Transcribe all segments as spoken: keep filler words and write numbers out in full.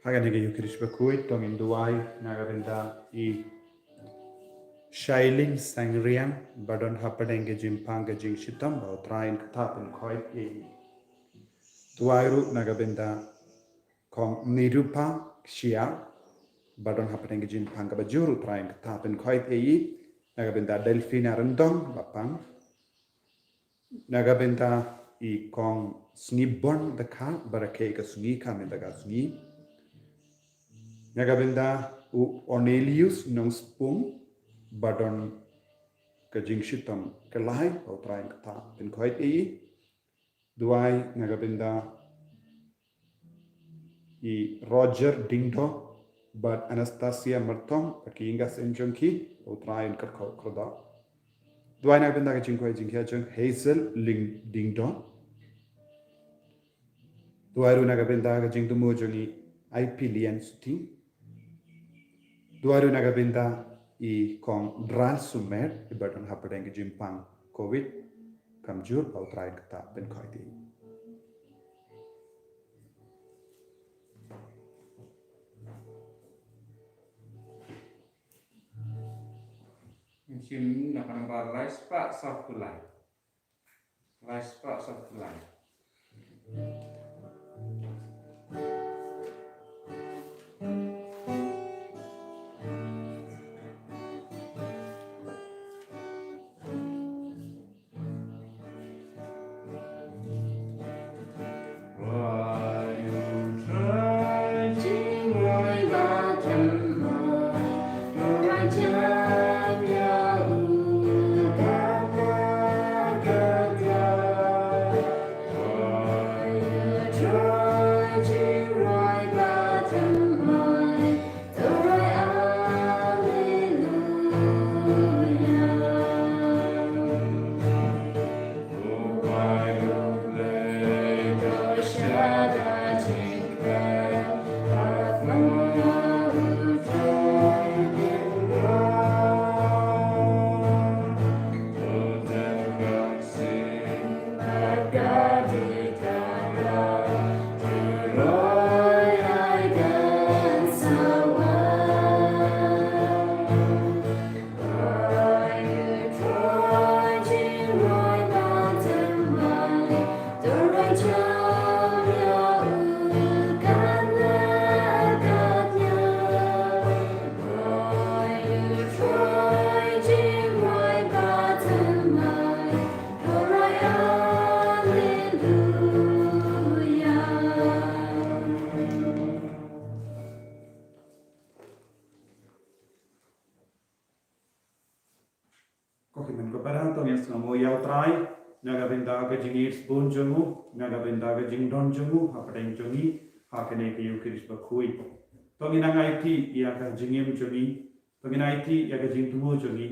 Ha kane ka Ïukharist bakhuid to ngin duwai na ka bynta i Shailing Sangriang ba don hapdeng ka jingpang ka jingshitom, ba U Trai un kyrpad pynkhuid ïa i. Duwai ruh na ka bynta Kong Nirupa Kshiar ba don hapdeng ka jingpang kaba jur, U Trai un kyrpad pynkhuid ïa i. Na ka bynta Delphina Ryndong ba pang. Na ka bynta i Kong Sngi Bon da ka ba rakhe ka sngi ka mynta ka sngi. Na ka bynta u Ornelius Nongspung ba don ka jingshitom ka lai, ba U Trai un kyrpad pynkhuid ïa i. Duwai na ka bynta i Roger Dingdo bad Anastasia Martong bad ki ïing ka sem jong ki, U Trai un kyrkhu kyrdoh. Duwai na ka bynta ka jingkwai jingkhia jong Hazel Ling Dingdo. Duwai ruh na ka bynta ka jingthmu jong i Aipilian Suting. Duwai ruh na ka bynta i Kong Dral Sumer i ba don hapdeng ka jingpang covid. Kamjur, ba U Trai un kyrpad pynkhuid ïa i. Ngin shim na ka namba lai spah sawphew lai. Lai spah sawphew lai. Ko hynmen ko para, to ngin sngewnguh ïa U Trai na ka bynta ka jingïeit sbun jong u, na ka bynta ka jingdon jong u hapdeng jong ngi ha kane ka Ïukharist bakhuid. To ngin nang aiti ïa ka jingim jong ngi, to ngin aiti ïa ka jingthmu jong ngi,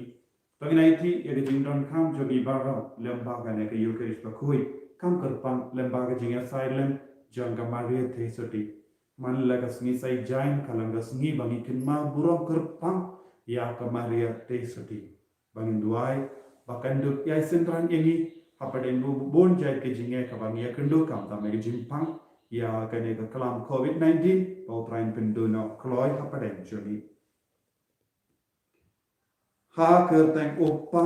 to ngin aiti ïa ka jingdonkam jong ngi baroh lem bad kane ka Ïukharist bakhuid, kam kyrpang lem bad ka jingïasaid lem jong ka Maria Theisotti. Man la ka sngi Saitjaiñ ka long ka sngi ba ngi kynmaw burom kyrpang ïa ka Maria Theisotti. Ba ngin duwai ba kan dup ïai synran ïa ngi hapdeng bun jait ka jingeh kaba ngi ïakynduh, khamtam ïa ka jingpang ïa kane ka klam covid nineteen, ba U Trai un pynduh noh kloi hapdeng jong ngi. Ha ka kyrteng U Kpa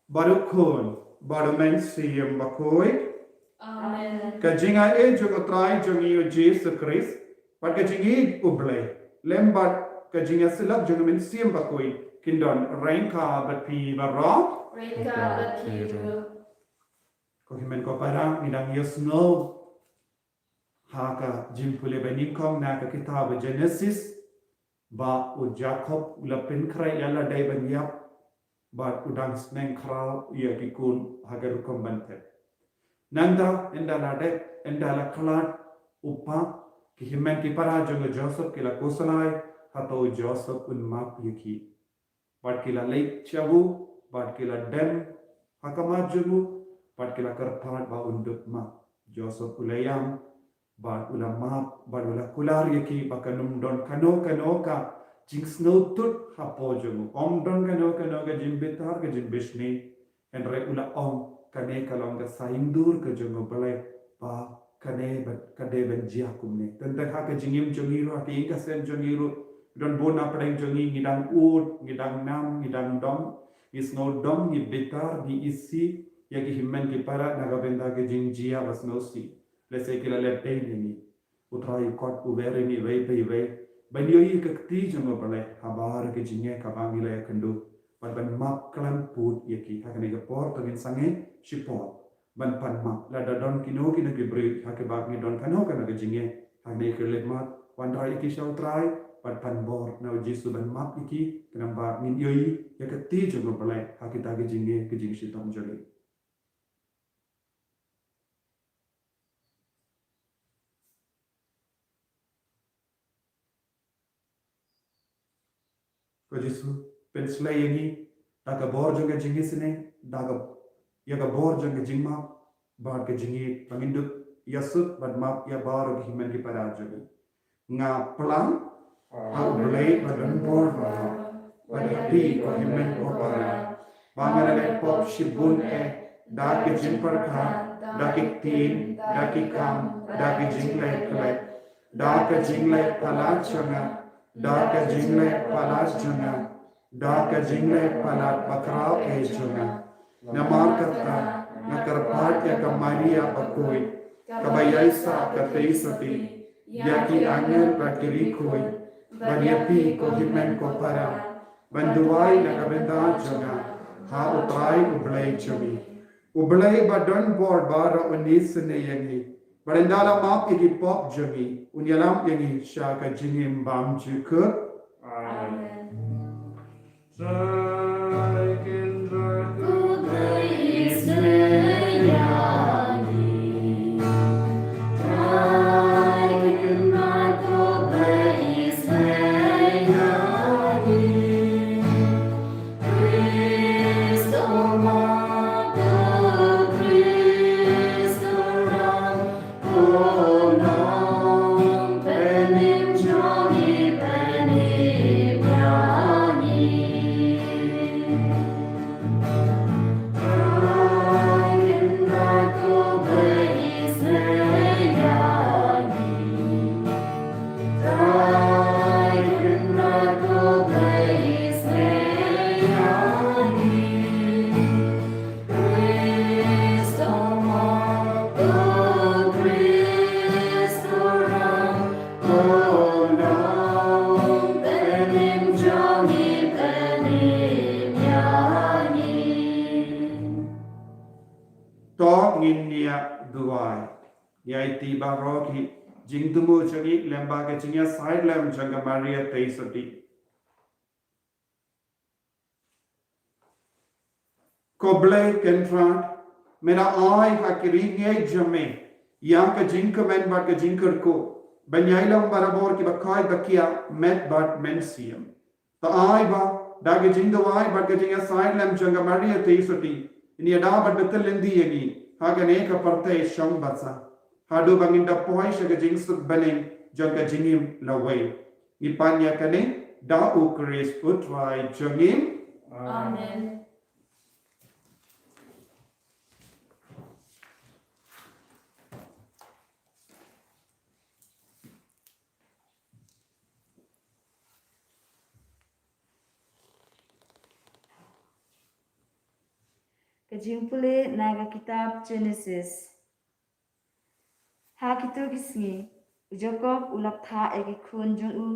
bad U Khun bad U Mynsiem Bakhuid. Amen. Ka jingaiei jong U Trai jong ngi U Jisu Khrist bad ka jingïeit U Blei lem bad ka jingïasyllok jong U Mynsiem Bakhuid kin don ryngkat bad phi baroh. Ryngkat bad phi ruh. Ko hynmen ko para, ngi dang ïohsngew ha ka jingpule banyngkong na ka kitab Genesis, ba u Jakob u la pynkhreh ïa lade ban ïap, bad u dang sneng khraw ïa ki khun ha ka rukom ban thep. Nangta ynda la dep, ynda la khlad u kpa, ki hynmen ki para jong u Joseph ki la khuslai, hato u Joseph un map ïa ki. Bad ki la leit sha u, bad ki la dem ha khmat jong u, bad ki la kyrpad ba un dup map. Joseph u la ïam, bad u la map, bad u la kular ïa ki ba kan ym don kano kano ka jingsngewthuh hapoh jong u. Ym don kano kano ka jingbitar, ka jingbishni. Hynrei u la ong, kane ka long ka saiñdur ka jong U Blei ba kane ba ka dei ban jia kumne. Tang ha ka jingim jong ngi ruh, ha ka ïing ka sem jong ngi ruh, don bun na pdeng jong ngi, ngi dang ud, ngi dang nam, ngi dang dom, ngi sngew dom, ngi bitar, ngi isih ïa ki hynmen ki para na ka bynta ka jingjia ba sngewsih. Lehse ki la leh bein ïa ngi. U Trai u kot u wer ïa ngi iwei pa iwei ban ïohi ka kti jong U Blei habar ka jingeh kaba ngi la ïakynduh, bad ban map khlem pud ïa ki. Ha kane ka por to ngin sangeh shipor ban pan map. Lada don kino kino ki briew ha kiba ngi don kano kano ka jingeh, ha kane ka leit mat, wanrah ïa ki sha U Trai bad pan bor na U Jisu ban map ïa ki, khnang ba ngin ïohi ïa ka kti jong U Blei ha kita ki jingeh ki jingshitom jong ngi. Ko Jisu, pynshlei ïa ngi da ka bor jong ka jingisynei, da ka, ïa ka bor jong ka jingmap bad ka jingïeit, ba ngin dup ïasuk bad map ïa baroh ki hynmen ki para jong ngi. Nga plang ha U Blei ba don bor baroh, bad ha phi ko hynmen ko para, ba nga la leh pop shibun eh, da ka jingpyrkhat, da ki ktien, da ki kam, da ki jingleh khleh, da ka jingleh palat jong nga, da ka jingleh palat jong nga, da ka jingleh palat bakhraw eh jong nga. Namar kata nga kyrpad ïa ka Maria bakhuid, kaba ïaisah ka Theisotti, ïa ki angel bad ki riewkhuid, bad ïa phi ko hynmen ko para, ban duwai na ka bynta jong nga ha U Trai U Blei jong ngi. U Blei ba don bor baroh un isynei ïa ngi, bad ynda la map ïa ki pop jong ngi, un ïalam ïa ngi sha ka jingim bymjukut. Amen. Amen. To ngin ïa duwai. Ïa ïa baroh ki jingthmu jong ngi lem bad ka jingïasaid lem jong ka Maria Theisotti. Ko Blei Kynrad, me la ai ha ki riewngeit jong me ïa ka jingkmen bad ka jingkyrkhu, ban ïai long barabor kiba koit ba kiar met bad mynsiem. To ai ba da ka jingduwai bad ka jingïasaid lem jong ka Maria Theisotti, ngin ïada bad btheh lynti ïa ngi ha kane ka pyrthei shong basa, haduh ba ngin da poi sha ka jingsuk bneng jong ka jingim lawei. Ngi pan ïa kane da U Khrist U Trai jong ngi. Amen. Ka jingpule na ka kitab Genesis. Ha kito ki sngi, u Jakob u la phah ïa ki khun jong u,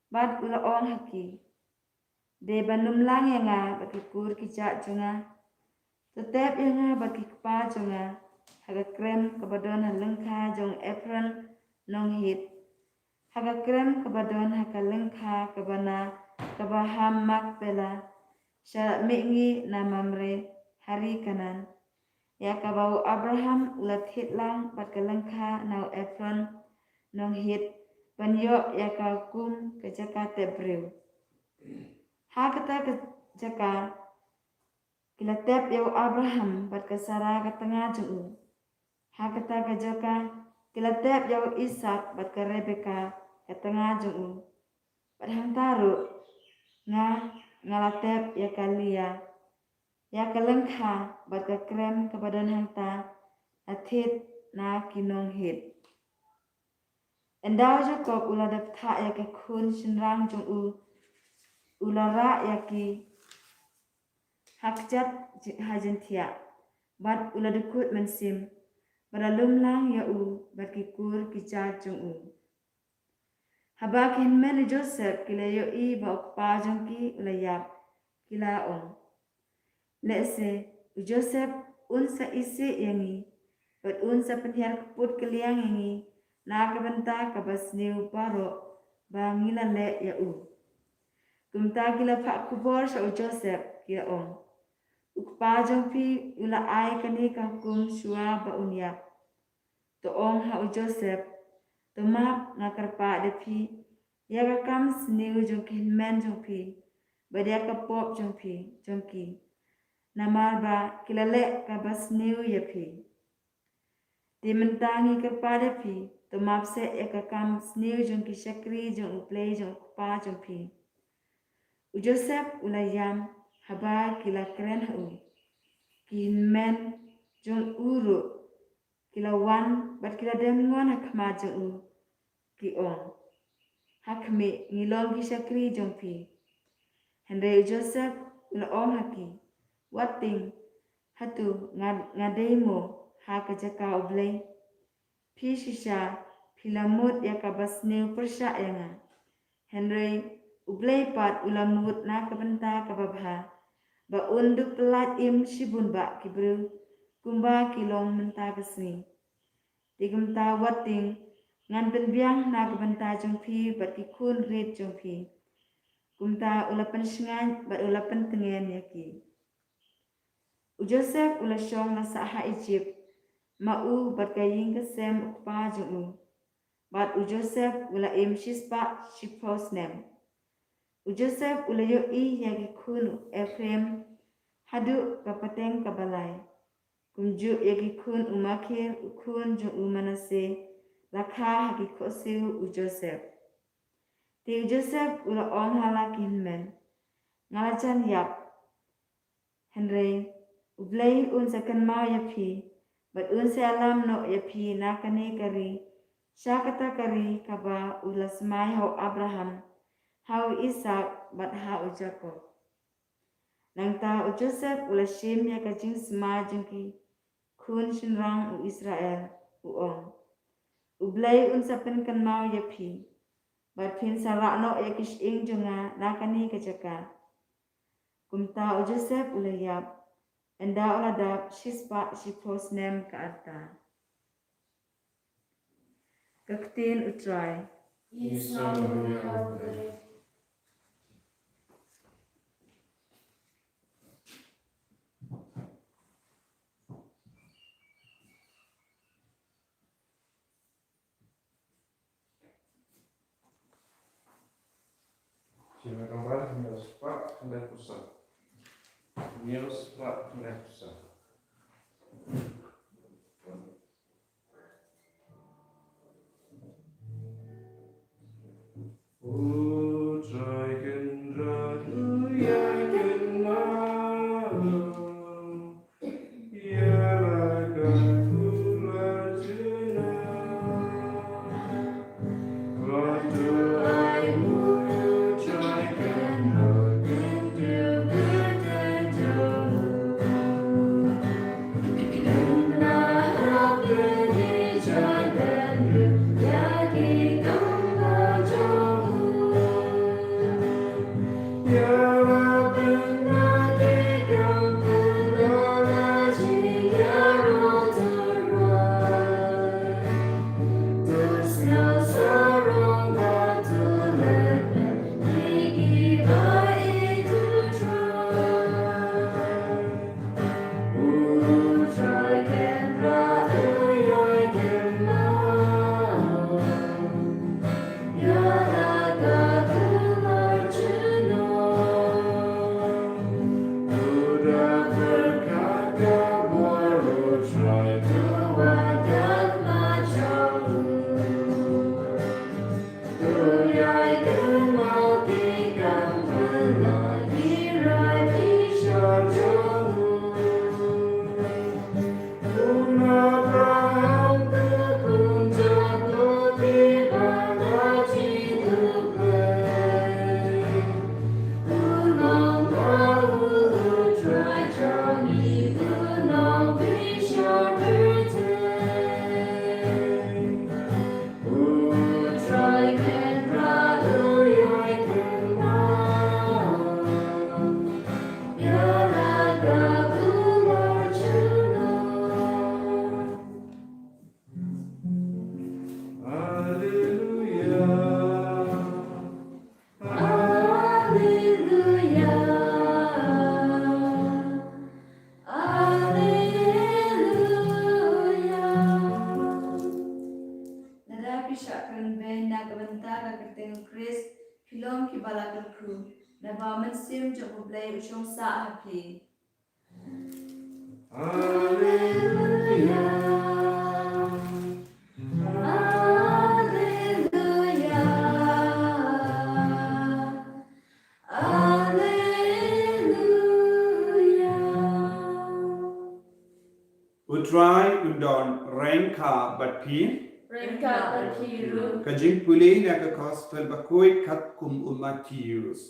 bad u la ong ha ki, dei ban lumlang ïa nga bad ki kur ki jait jong nga. To tep ïa nga bad ki kpa jong nga ha ka krem kaba don ha lyngkha jong Ephron nong Hit, ha ka krem kaba don ha ka lyngkha kaba na kaba ha Makpela, sha mihngi na Mamre, ha ri Kanaan, ïa kaba u Abraham u la thied lang bad ka lyngkha na u Ephron nong Hit, ban ïoh ïa ka kum ka jaka tep briew. Ha kata ka jaka ki la tep ïa u Abraham bad ka Sara ka tnga jong u. Ha kata ka jaka ki la tep ïa u Isaak bad ka Rebeka ka tnga jong u. Bad hangta ruh nga, nga la tep ïa ka Lia. Ïa ka lyngkha bad ka krem kaba don hangta la thied na ki nong Hit. Ynda u Jakob u la dep thah ïa ki khun shynrang jong u, u la rah ïa ki ha kjat ha jingthiah, bad u la dkut mynsiem, bad la lum lang ïa u bad ki kur ki jait jong u. Haba ki hynmen u Joseph ki la ïohi ba u kpa jong ki u la ïap, ki la ong, "Lehse u Joseph un sa isih ïa ngi, bad un sa pynhiar kput kylliang ïa ngi na ka bynta kaba sniew baroh ba ngi la leh ïa u." Kumta ki la phah khubor sha u Joseph, ki la ong, "U kpa jong phi u la ai kane ka hukum shuwa ba un ïap." To ong ha u Joseph, "To map, nga kyrpad ïa phi ïa ka kam sniew jong ki hynmen jong phi, bad ïa ka pop jong phi, jong ki, namar ba ki la leh kaba sniew ïa phi. Te mynta ngi kyrpad ïa phi, to map seh ïa ka kam sniew jong ki shakri jong u blei jong u kpa jong phi." U Joseph u la ïam haba ki la kren ha u. Ki hynmen jong u ruh ki la wan bad ki la dem ngon ha khmat jong u, ki ong, "Ha khmih, ngi long ki shakri jong phi." Hynrei u Joseph u la ong ha ki, "Wat tieng, hato nga, nga dei mo ha ka jaka u Blei? Phi shisha phi la mut ïa kaba sniew pyrshah ïa nga. Hynrei u Blei pat u la mut na ka bynta kaba bha, ba un dup pyllait im shibun bah ki briew, kumba ki long mynta ka sngi. Te kumta wat tieng, ngan pynbiang na ka bynta jong phi bad ki khun rit jong phi." Kumta u la pynshngaiñ bad u la pyntngen ïa ki. U Joseph u la shong la sah ha Ijipt, ma u bad ka ïing ka sem u kpa jong u. Bad u Joseph u la im shispah shiphew snem. U Joseph u la ïohi ïa ki khun u Ephraim haduh ka pateng kaba lai. Kumjuh ïa ki khun u Makir, u khun jong u Manasseh, la kha ha ki khohsiew u Joseph. Te u Joseph u la ong ha la ki hynmen, "Nga la jan ïap. Hynrei u Blei un sa kynmaw ïa phi, bad un sa ïalam noh ïa phi na kane ka ri sha kata ka ri kaba u la smai ha u Abraham, ha u Isaak, bad ha u Jakob." Nangta u Joseph u la shim ïa ka jingsmai jong ki khun shynrang u Israel, u ong, "U Blei un sa pynkynmaw ïa phi, bad phin sa rah noh ïa ki shyieng jong nga na kane ka jaka." Kumta u Joseph u la ïap, ynda u la dap shispah shiphew snem ka rta. Ka ktien u Trai. Ngi sngewbha ïa U Blei. Shi Lad Kamra, hynñiew spah khyndai phew saw. Hynñiew spah khyndai phew saw. U Trai Kynrad u ïai kynmaw ïa la ka kular jong nga. Wat to ai mut U Trai Kynrad un kyntu bad kyntu. kren beiñ na ka bynta ka kyrteng u Khrist, phi long kiba la kyrkhu, naba u Mynsiem jong U Blei u shong sah ha phi. U Trai un don ryngkat bad phi. Ryngkat bad phi ruh. Ka jingpule na ka Gospel bakhuid katkum u Mathaios.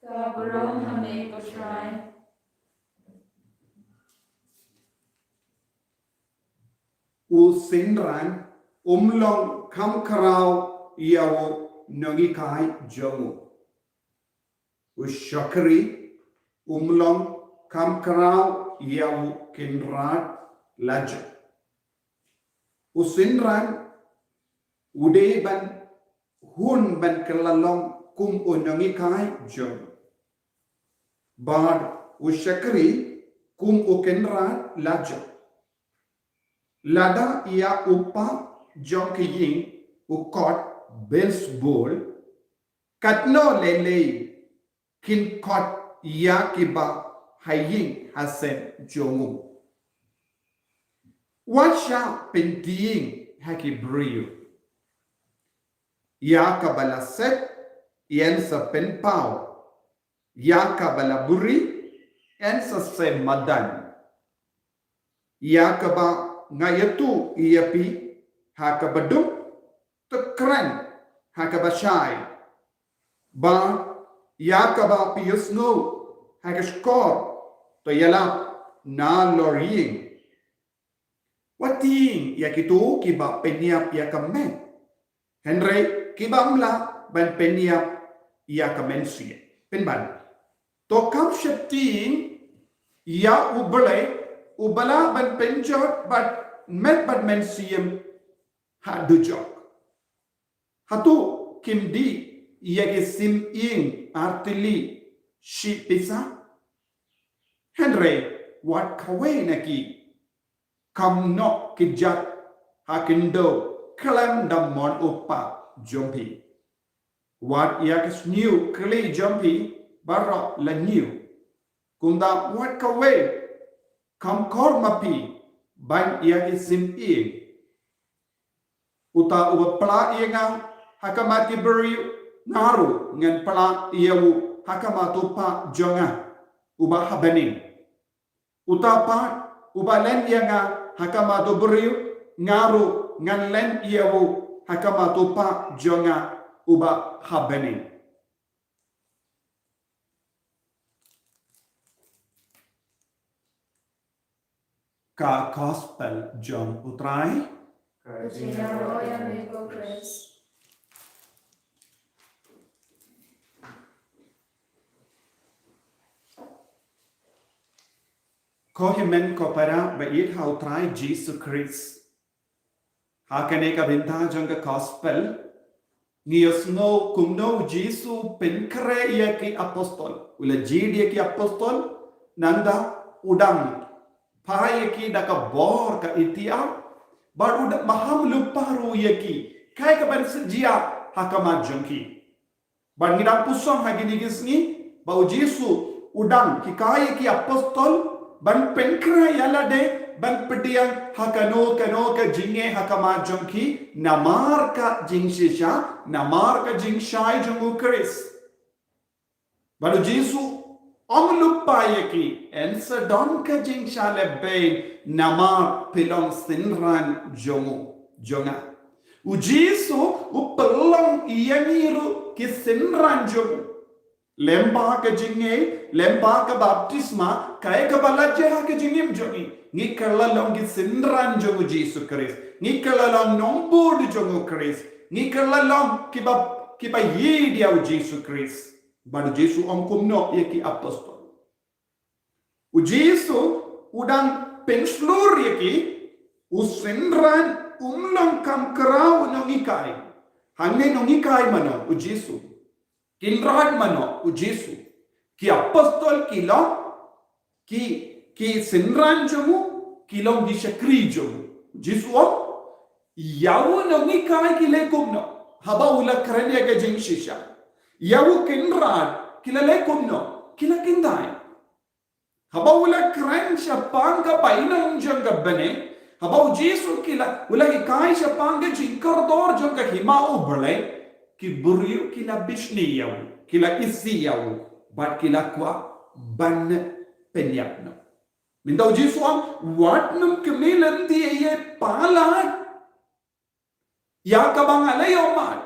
Ka burom ha me ko Trai. U synran um long kham khraw ïa u nonghikai jong u. U shakri um long kham khraw ïa u kynrad lajong. U synran u dei ban hun ban kylla long kum u nonghikai jong u. Bad u shakri kum u kynrad lajong. Lada ïa u pa jong ka ïing u kot Beelzebul, katno lei lei kin kot ïa kiba ha ïing ha sem jong u. Wat shah pyntieng ha ki briew. Ïa kaba la set yn sa pynpaw. Ïa kaba la buri yn sa sem madan. Ïa kaba nga ïathuh ïa phi ha kaba duk, to kren ha kaba shai. Bad ïa kaba phi ïohsngew ha ka shkor, to ïalap nalor ïing. Wat tieng ïa kito kiba pynïap ïa ka met, hynrei kiba ym lah ban pynïap ïa ka mynsiem. Pynban, to kham sheptieng ïa U Blei uba lah ban pynjot bad met bad mynsiem ha dujok. Hato kim dih ïa ki sim ïing artylli shi pisa? Hynrei wat kawei na ki kam noh kjat ha khyndew khlem da mon u Pa jong phi. Wat ïa ka sniew khlieh jong phi baroh la ñiew. Kumta wat kawei kam kor ma phi ban ïa ki sim ïing. Uta uba plah ïa nga ha khmat ki briew, nga ruh ngan plah ïa u ha khmat u Pa jong nga uba ha bneng. Uta pat uba len ïa nga ha khmat u briew, nga ruh ngan len ïa u ha khmat u Pa jong nga uba ha bneng. Ka Gospel jong U Trai. Ka jingïaroh ïa me ko Khrist. Ko hynmen ko para ba ïeit ha U Trai Jisu Khrist. Ha kane ka bynta jong ka Gospel, ngi ïohsngew kumno U Jisu u pynkhreh ïa ki apostol. U la jied ïa ki apostol, nangta u dang phai ïa ki da ka bor ka ikhtiar, bad u dang maham lypa ruh ïa ki, kaei kaban sa jia ha khmat jong ki. Bad ngi dang pyrshang ha kine ki sngi, ba U Jisu u dang hikai ïa ki apostol ban pynkhreh ïa lade, ban pdiang ha kano kano ka jingeh ha khmat jong ki, namar ka jingshisha, namar ka jingshai jong U Khrist. Bad U Jisu um lypa ïa ki, yn sa don ka jingshah lehbeiñ, namar phi long synran jong u, jong nga. U Jisu u pynlong ïa ngi ruh ki synran jong u. Lyngba ka jingngeit, lyngba ka baptisma, kaei kaba la jia ha ka jingim jong ngi. Ngi kylla long ki synran jong U Jisu Khrist. Ngi kylla long nongbud jong U Khrist. Ngi kylla long kiba, kiba ïeit ïa U Jisu Khrist. Bad U Jisu u ong kumno ïa ki apostol. U Jisu u dang pynshlur ïa ki, u synran um long kham khraw u nonghikai. Hangne nonghikai mano? U Jisu. Kynrad mano? U Jisu. Ki apostol ki long ki, ki synran jong u, ki long ki shakri jong u. U Jisu u ong, Ïa u nonghikai ki leh kumno haba u la kren ïa ka jingshisha? Ïa u kynrad ki la leh kumno? Ki la kyntait. Haba u la kren shaphang ka bainong jong ka bneng, haba u Jisu ki la, u la hikai shaphang ka jingkordor jong ka hima U Blei, ki briew ki la bishni ïa u, ki la isih ïa u, bad ki la kwah ban pynïap noh. Mynta u Jisu u ong, wat nym kmie lynti ïa palat ïa kaba nga la ïoh mad.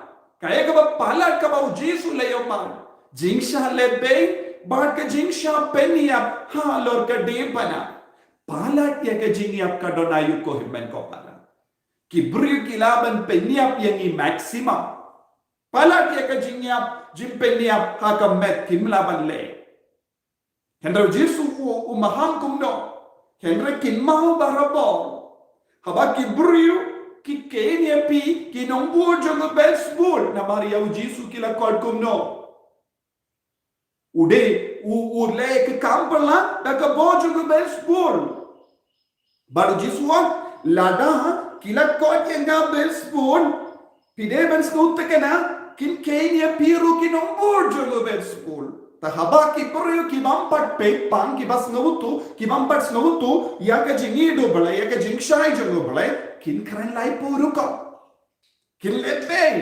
Kaei kaba palat kaba u Jisu u la ïoh mad? Jingshah lehbeiñ bad ka jingshah pynïap halor ka diengphna. Palat ïa ka jingïap ka don aïu, ko hynmen ko para? Ki briew ki lah ban pynïap ïa ngi maximum. Palat ïa ka jingïap, jingpynïap ha ka met kim lah ban leh. Hynrei u Jisu u, u maham kumno? Hynrei kynmaw barabor. Haba ki briew ki kheiñ ïa phi, ki nongbud jong u Belsebul, namar ïa u Jisu ki la khot kumno? U dei, u, u leh ka kam palat da ka bor jong u Belsebul. Bad u Jisu u ong, lada ki la khot ïa nga Belsebul, phi dei ban sngewtynnad, kin kheiñ ïa phi ruh ki nongbud jong u Belsebul. Te haba ki briew ki bym pat peit pang, ki bym sngewthuh, ki bym pat sngewthuh ïa ka jingïeit U Blei, ïa ka jingshai jong U Blei, kin kren laiphew rukom. Kin lehbeiñ.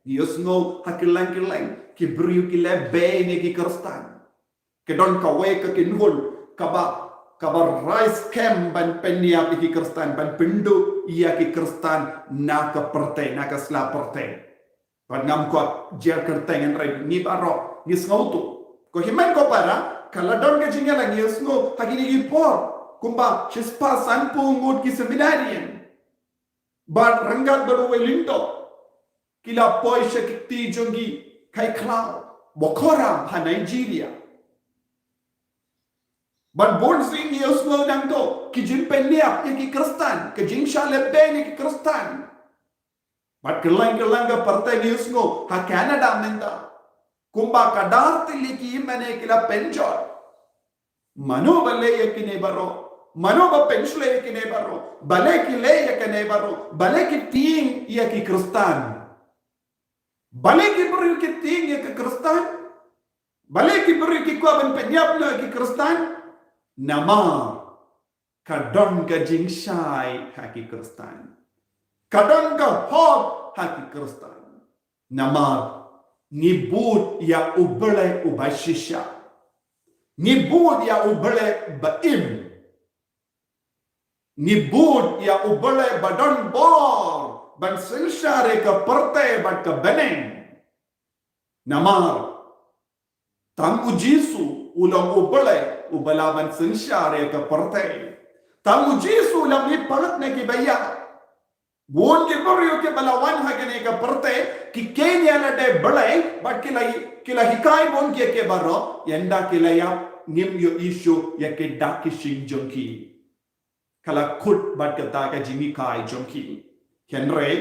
Ngi ïohsngew ha kylleng kylleng ki briew ki lehbeiñ ïa ki Khristan. Ka don kawei ka kynhun kaba, kaba rai skhem ban pynïap ïa ki Khristan, ban pynduh ïa ki Khristan na ka pyrthei, na ka sla pyrthei. Bad ngam kwah jer kyrteng, hynrei ngi baroh ngi sngewthuh. Ko hynmen ko para, ka la don ka jingïalang, ngi ïohsngew ha kine ki por kumba shispah sanphew ngut ki seminarian bad ryngkat bad uwei u lyngdoh ki la poi sha ki kti jong ki, kai khlaw, Boko Haram ha Nigeria. Bad bun sien ngi ïohsngew nangta ki jingpynïap ïa ki Khristan, ki jingshah lehbeiñ ïa ki Khristan. Bad kylleng kylleng ka pyrthei ngi ïohsngew, ha Canada mynta, kumba ka dar tylli ki hynmen ki la pynjot. Mano ba leh ïa kine baroh? Mano ba pynshlur ïa kine baroh? Balei ki leh ïa kine baroh? Balei ki tieng ïa ki Khristan? Balei ki briew ki tieng ïa ki Khristan? Balei ki briew ki kwah ban pynïap noh ïa ki Khristan? Namar ka don ka jingshai ha ki Khristan. Ka don ka hok ha ki Khristan. Namar ngi bud ïa U Blei uba shisha. Ngi bud ïa U Blei ba im. Ngi bud ïa U Blei ba don bor ban synshar ïa ka pyrthei bad ka bneng. Namar tang u Jisu u long U Blei uba lah ban synshar ïa ka pyrthei. Tang u Jisu u lah ban mihpat na kiba ïap. Bun ki briew kiba la wan ha kane ka pyrthei, ki kheiñ ïa lade blei, bad ki la, ki la hikai bun ki ïa ki baroh, ynda ki la ïap ngim ïoh issue ïa ki dak ki shyieng jong ki. Ka la kut bad kata ka jinghikai jong ki. Hynrei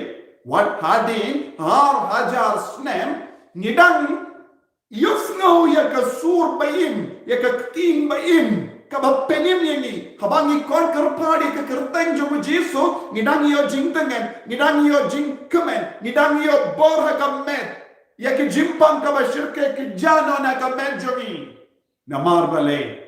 wat hadien ar hajar snem, ngi dang ïohsngew ïa ka sur ba im, ïa ka ktien ba im, kaba pynim ïa ngi. Haba ngi khot kyrpad ïa ka kyrteng jong u Jisu, ngi dang ïoh jingtngen, ngi dang ïoh jingkmen, ngi dang ïoh bor ha ka met. Ïa ka jingpang kaba shyrkhei ka jia noh na ka met jong ngi. Namar balei?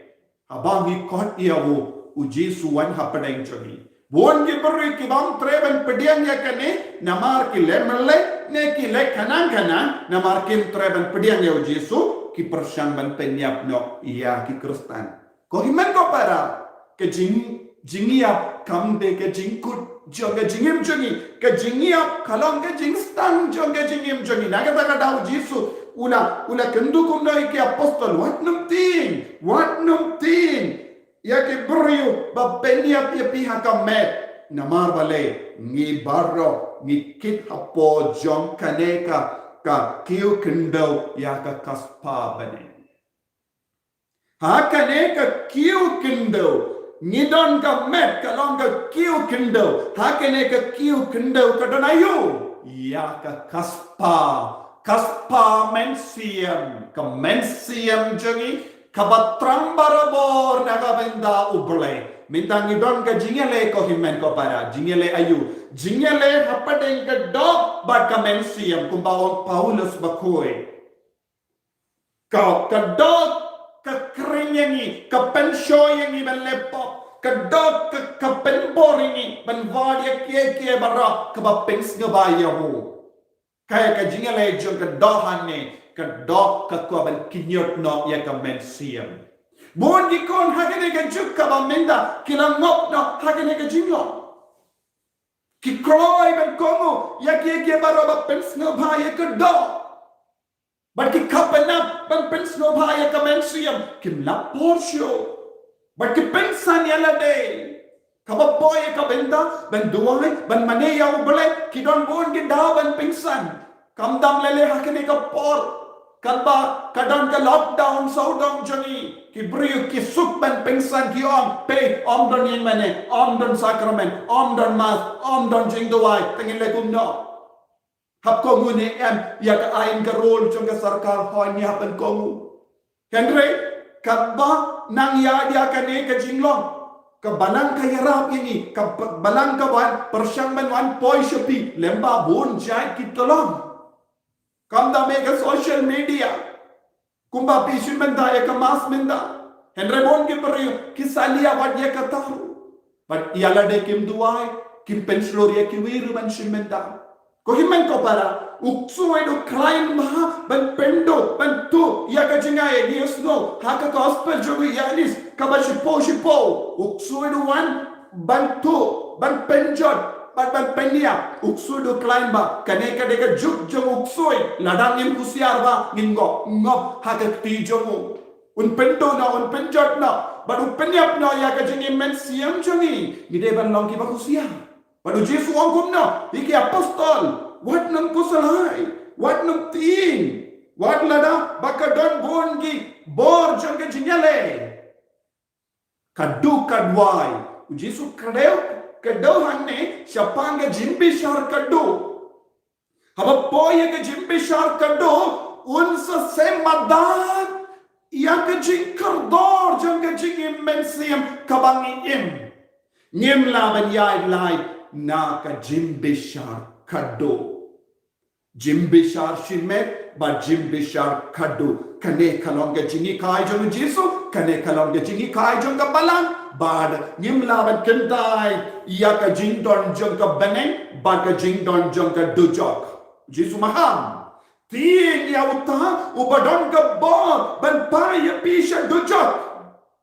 Haba ngi khot ïa u, u Jisu wan hapdeng jong ngi. Bun ki briew ki bym treh ban pdiang ïa kane, namar ki leh mynleit, ne ki leh khnang khnang, namar kim treh ban pdiang ïa u Jisu, ki pyrshang ban pynïap noh ïa ki Khristan. Ko hynmen ko para, ka jing, jingïap kam dei ka jingkut jong ka jingim jong ngi, ka jingïap ka long ka jingstad jong ka jingim jong ngi. Na kata ka daw u Jisu u la, u la kyntu kumno ïa ki apostol, wat nym tieng, wat nym tieng ïa ki briew ba pynïap ïa phi ha ka met. Namar balei? Ngi baroh ngi kit hapoh jong kane ka, ka kiew khyndew ïa ka kashpa bneng. Ha kane ka kiew khyndew ngi don, ka met ka long ka kiew khyndew. Ha kane ka kiew khyndew ka don aïu? Ïa ka kashpa, kashpa mynsiem, ka mynsiem jong ngi kaba thrang barabor na ka bynta U Blei. Mynta ngi don ka jingïaleh, ko hynmen ko para, jingïaleh aïu? Jingïaleh hapdeng ka doh bad ka mynsiem, kumba ong Paulus bakhuid. Ka, ka doh ka khring ïa ngi, ka pynshoi ïa ngi ban leh pop. Ka doh ka, ka pynbor ïa ngi ban wad ïa kiei kiei baroh kaba pynsngewbha ïa u. Kaei ka jingïaleh jong ka doh hangne? Ka doh ka kwah ban kynñiot noh ïa ka mynsiem. Bun ki khun ha kane ka juk kaba mynta ki la ngop noh ha kane ka jinglong. Ki kloi ban kohnguh ïa kiei kiei baroh ba pynsngewbha ïa ka doh. Bad ki khap ban ap ban pynsngewbha ïa ka mynsiem, kim lap por shuh. Bad ki pynsan ïa lade. Kaba poi ïa ka bynta ban duwai, ban mane ïa U Blei, ki don bun ki daw ban pynsan. Kam dang leh leh ha kane ka por, kaba ka don ka lockdown sawdong jong ngi, ki briew ki suk ban pynsan, ki ong, pei, ym don ïing mane, ym don sakramen, ym don mass, ym don jingduwai, te ngin leh kumno? Hap kohnguh ne em ïa ka aiñ ka rule jong ka sorkar? Hooid, ngi hap ban kohnguh. Hynrei kaba nang ïa ïa kane ka jinglong, ka balang ka ïarap ïa ngi, ka ba-, balang ka wan pyrshang ban wan poi sha phi lyngba bun jait ki tyllong. Kam dang ïa ka social media, kumba phi shu mynta ïa ka mass mynta. Hynrei bun ki briew ki salia wat ïa kata ruh. Bad ïa lade kim duwai, kim pynshlur ïa kiwei ruh ban shu mynta. Ko hynmen ko para, u ksuid u khlaiñ bha ban pynduh, ban tuh ïa ka jingai, ngi ïohsngew ha ka gospel jong u Ïoannis kaba shiphew shiphew, u ksuid u wan ban tuh, ban pynjot, ban, ban pynïap. U ksuid u khlaiñ bha. Kane ka dei ka juk jong u ksuid. Lada ngim husiar bha, ngin ngop, ngop ha ka kti jong u. Un pynduh noh, un pynjot noh, bad un pynïap noh ïa ka jingim mynsiem jong ngi. Ngi dei ban long kiba husiar. Bad u Jisu u ong kumno ïa ki apostol? Wat nym khuslai, wat nym tieng, wat lada ba ka don bun ki bor jong ka jingïaleh. Ka duh ka duwai. U Jisu kdew, kdew hangne shaphang ka jingbishar ka duh. Haba poi ïa ka jingbishar ka duh, un sa shem madan ïa ka jingkordor jong ka jingim mynsiem kaba ngi im. Ngim lah ban ïaid lait na ka jingbishar ka duh. Jingbishar shimet bad jingbishar ka duh. Kane ka long ka jinghikai jong u Jisu, kane ka long ka jinghikai jong ka balang, bad ngim lah ban kyntait ïa ka jingdon jong ka bneng bad ka jingdon jong ka dujok. Jisu maham. Tieng ïa uta uba don ka bor ban phah ïa phi sha dujok.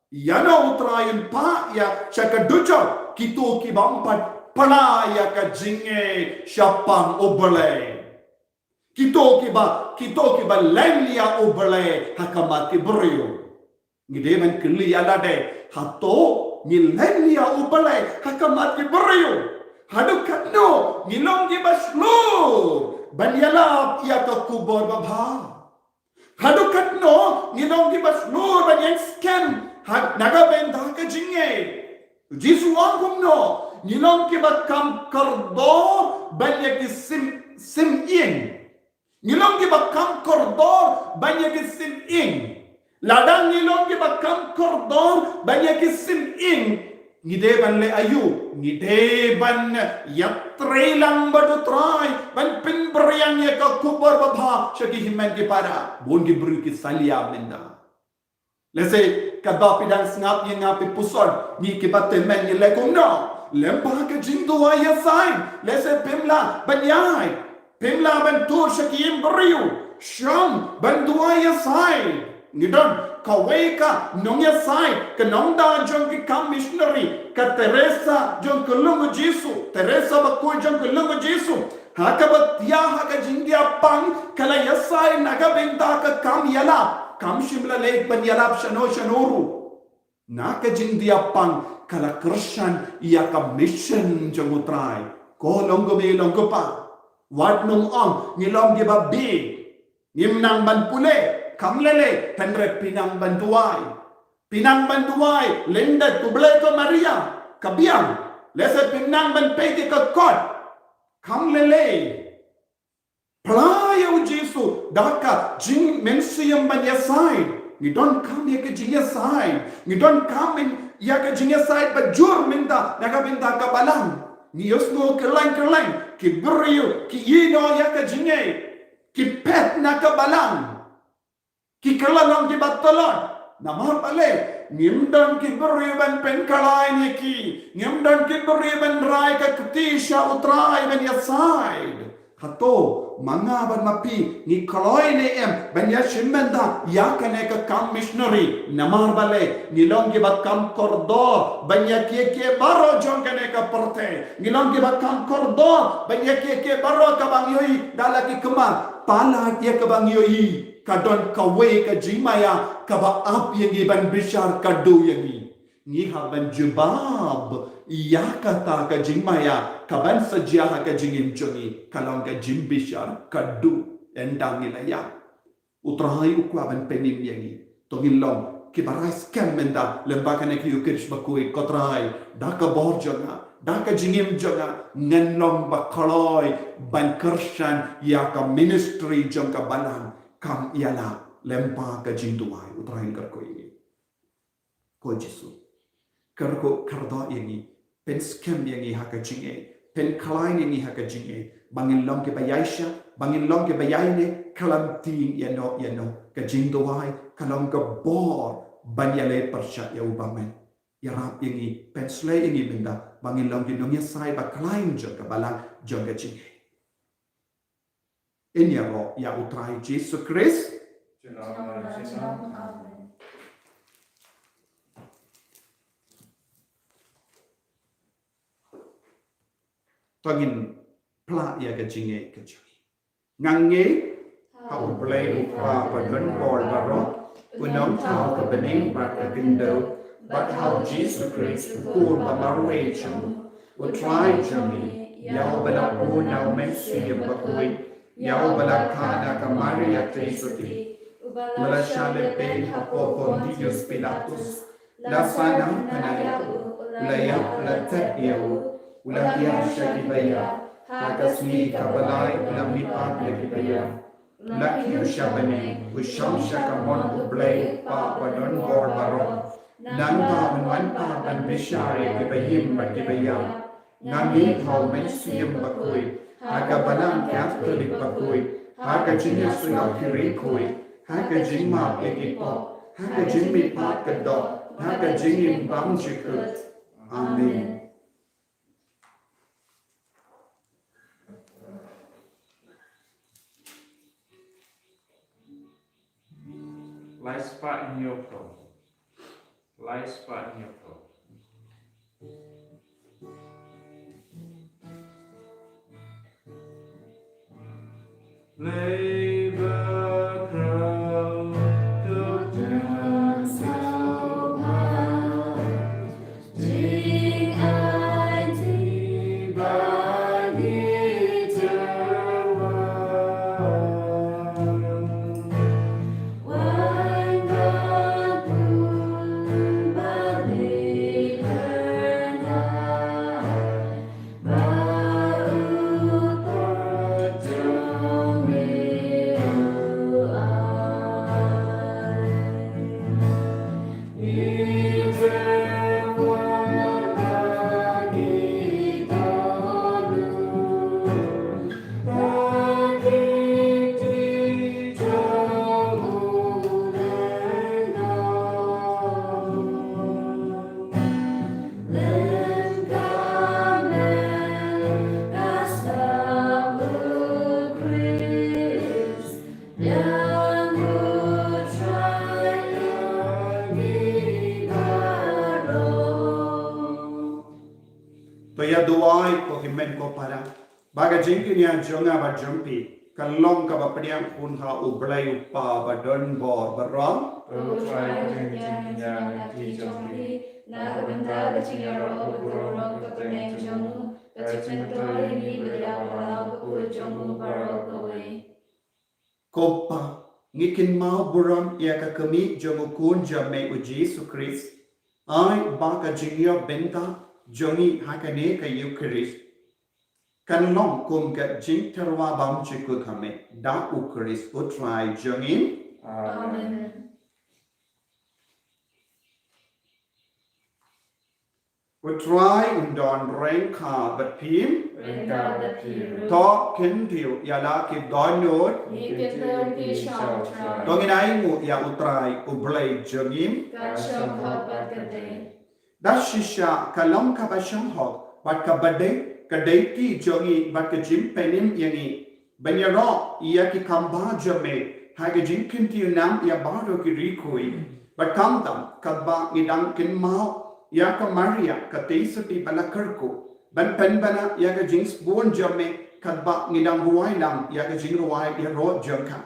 Ïa no u Trai un phah ïa sha ka dujok? Kito kiba ym pat pla ïa ka jingngeit shaphang U Blei. Kito kiba, kito kiba leh ïa U Blei ha khmat ki briew. Ngi dei ban kylli ïa lade, hato ngi leh ïa U Blei ha khmat ki briew? Haduh katno ngi long kiba shlur ban ïalap ïa ka khubor babha? Haduh katno ngi long kiba shlur ban ïeng skhem ha na ka bynta ka jingngeit? U Jisu u ong kumno? Ngi long kiba kham kordor ban ïa ki sim, sim ïing. Ngi long kiba kham kordor ban ïa ki sim ïing. Lada ngi long kiba kham kordor ban ïa ki sim ïing, ngi dei ban leh aïu? Ngi dei ban ïatrei lang bad u Trai ban pynbiang ïa ka khubor babha sha ki hynmen ki para. Bun ki briew ki salia mynta. Lehse katba phi dang sngap ïa nga phi puson, ngi kiba tymmen ngi leh kumno? Lem bha ka jingduwai ïasaid. Lehse phim lah ban ïaid, phim lah ban tur sha ki briew. Shong ban duwai ïasaid. Ngi don kawei ka nongïasaid, ka nongda jong ki kam missionary, ka Teresa jong ka Lung u Jisu, Teresa bakhuid jong ka Lung u Jisu. Ha kaba thiah ha ka jingdiapang ka la ïasaid na ka bynta ka kam ïalap. Kam shym la leit ban ïalap shano shano ruh. Na ka jingdiapang ka la kyrshan ïa ka mission jong u Trai. Ko long kmie long kpa, wat nym ong ngi long kiba bieit. Ngim nang ban pule, kam lei lei, hynrei phi nang ban duwai. Phi nang ban duwai lyndet, khublei ko Maria, ka biang. Lehse phim nang ban peit ïa ka kot, kam lei lei. Pla ïa u Jisu da ka jingmynsiem ban ïasaid. Ngi donkam ïa ka jingïasaid. Ngi donkam ïa ka jingïasaid ba jur mynta na ka bynta ka balang. Ngi ïohsngew kylleng kylleng, ki briew ki ïehnoh ïa ka jingngeit, ki phet na ka balang, ki kylla long kiba tlot. Namar balei? Ngim don ki briew ban pynkylla ïa ki. Ngim don ki briew ban rai ka kti sha U Trai ban ïasaid. Hato ma nga bad ma phi ngi kloi ne em ban ïashim bynta ïa kane ka kam missionary? Namar balei? Ngi long kiba kham kordor ban ïa kiei kiei baroh jong kane ka pyrthei. Ngi long kiba kham kordor ban ïa kiei kiei baroh kaba ngi ïohi da la ki khmat. Palat ïa kaba ngi ïohi, ka don kawei ka jingmaïa kaba ap ïa ngi ban bishar kyrduh ïa ngi. Ngi hap ban jubab ïa kata ka jingmaïa kaban sa jia ha ka jingim jong ngi, ka long ka jingbishar kyrduh. Ynda ngi la ïap, U Trai u kwah ban pynim ïa ngi. To ngin long kiba rai skhem mynta lem bad kane ka Ïukharist bakhuid. Ko Trai, da ka bor jong nga, da ka jingim jong nga, ngan long ba kloi ban kyrshan ïa ka ministry jong ka balang. Kam ïalap lem bad ka jingduwai. U Trai un kyrkhu ïa ngi. Ko Jisu, kyrkhu kyrdoh ïa ngi, pynskhem ïa ngi ha ka jingngeit, pynkhlaiñ ïa ngi ha ka jingngeit, ba ngin long kiba ïaishah, ba ngin long kiba ïaineh, khlem tieng ïano ïano. Ka jingduwai ka long ka bor ban ïaleh pyrshah ïa u bymman. Ïarap ïa ngi, pynshlei ïa ngi mynta ba ngin long ki nongïasaid bakhlaiñ jong ka balang jong ka jingngeit. Ngin ïaroh ïa U Trai Jisu Khrist. Junom la junom. Amen. To ngin phla ïa ka jingngeit ka jong ngi. Nga ngeit ha U Blei U Kpa badonbor baroh, U Nongthaw ka bneng bad ka khyndew, bad ha U Jisu Khrist U Khun ba marwei jong U Trai jong ngi, ïa uba la bun na U Mynsiem Bakhuid, ïa uba la kha na ka Maria Theisotti, uba la shah lehbeiñ hapoh Pontius Pilatus, la sahnarphna ïa u, u la ïap, la thep ïa u, u la hiar sha kiba ïap, ha ka sngi kaba lai u la mihpat na kiba ïap. U la kiew sha bneng, u shong sha kamon U Blei U Kpa badonbor baroh. Nangta un wan pat ban bishar ïa kiba im bad kiba ïap. Nga ngeit ha U Mynsiem Bakhuid, ha ka Balang Katholik bakhuid, ha ka jingïaseng ki riewkhuid, ha ka jingmap ïa ki pop, ha ka jingmihpat ka doh, ha ka jingim bymjukut. Amen. Lai spah hynñiew phew. Lai spah hynñiew phew. Labor crowd, to dance so high. To ïa duwai ko hynmen ko para, ba ka jingkñia jong nga bad jong phi kan long kaba pdiang hun ha U Blei U Kpa badonbor baroh. To Trai, pdiang jingkñia na ka kti jong phi na ka bynta ka jingïaroh ka burom ka bneng jong u, ka jingmyntoi ïa ngi bad ïa u balang bakhuid jong u baroh kawei. Ko Pa, ngi kynmaw burom ïa ka khmih jong u Khun jong me U Jisu Khrist. Ai ba ka jingïoh bynta jong ngi ha kane ka Ïukharist kan long kum ka jingtyrwa bymjukut ha me, da U Khrist U Trai jong ngi. Amen. Amen. U Trai un don ryngkat bad phi. Ryngkat bad phi ruh. To kyntiew ïa la ki dohnud. Ngi kyntiew ïa phi sha U Trai. To ngin ainguh ïa U Trai U Blei jong ngi. Ka shong hok bad ka dei. Da shisha ka long kaba shong hok bad kaba dei ka dei ki jong ngi bad ka jingpynim ïa ngi ban ïaroh ïa ki kam ba jong me ha ka jingkyntiew nam ïa baroh ki riew khuid. Bad khamtam katba ngi dang kynmaw ïa ka Maria ka tei sotti ba la kyrkhu ban pynbna ïa ka jingsbun jong me katba ngi dang rwai lang ïa ka jingrwai ïaroh jong ka.